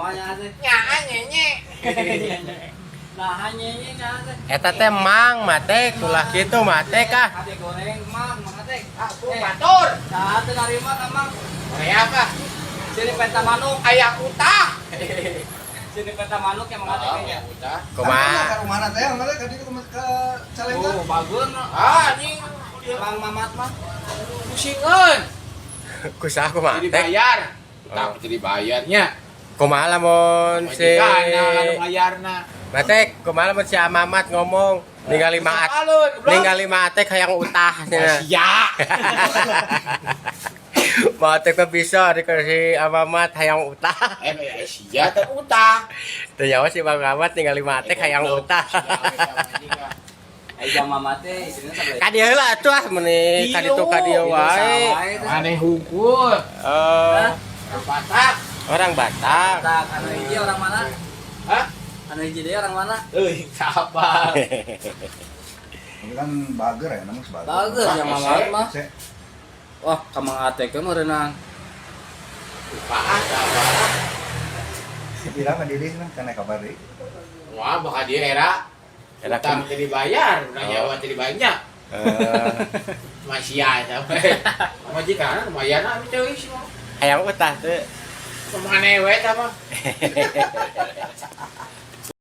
Kumaha teh? Nyaan nyenye. Nah, nyenye nya teh. Eta teh Mang Matek, ulah kitu Matek ah. Ade goreng Mang, Mang Atek. Aku batur. Saha teh narima ka Mang? Kayak apa? Sini penta manuk. Ayang utah. Sini penta manuk ya Mang Atek nya. Utah. Kumaha? Ka rumahna teh, mana ka ditu ke Calengka. Oh, bagus. Ah, anjing. Mang Mamat mah. Pusingan. Ku saha kumaha Jadi Tek? bayar. Utah jadi bayarnya. Kumaha lamun si Majikan anu bayarna. Matek, kumaha lamun si Amamat ngomong ningali Maat. Alun, goblok. Ningali Matek hayang utah cenah. Sia. Matek mah bisa dikasih Amamat hayang utah. Eh, sia teh utah. Teu nyawa si Bang Mamat ningali Matek hayang utah. Eh, jang Mamat teh istrina sabelah. Ka dieu heula atuh ah meuni ka ditu ka dieu wae. Aneh hungkul. Eh, Orang Batak. orang Batak. Nah, anu hiji orang mana? Hah? Anu hiji deui orang mana? Euy, siapa? Tapi kan bager ya, namanya sebager. Bagus yang Mamat mah. Se- Wah, ka Mang Atek mah meureunan. Lupa apa? Pira mah diri mah kana kabar deui. Wah, bakal dia era. Era Utang jadi bayar, udah Oh. nyawa jadi banyak. Eh, Masih ya, sampai. Majikan lumayan ah, ceuy sih mah. hayang utah teu. Kemana we tah mah?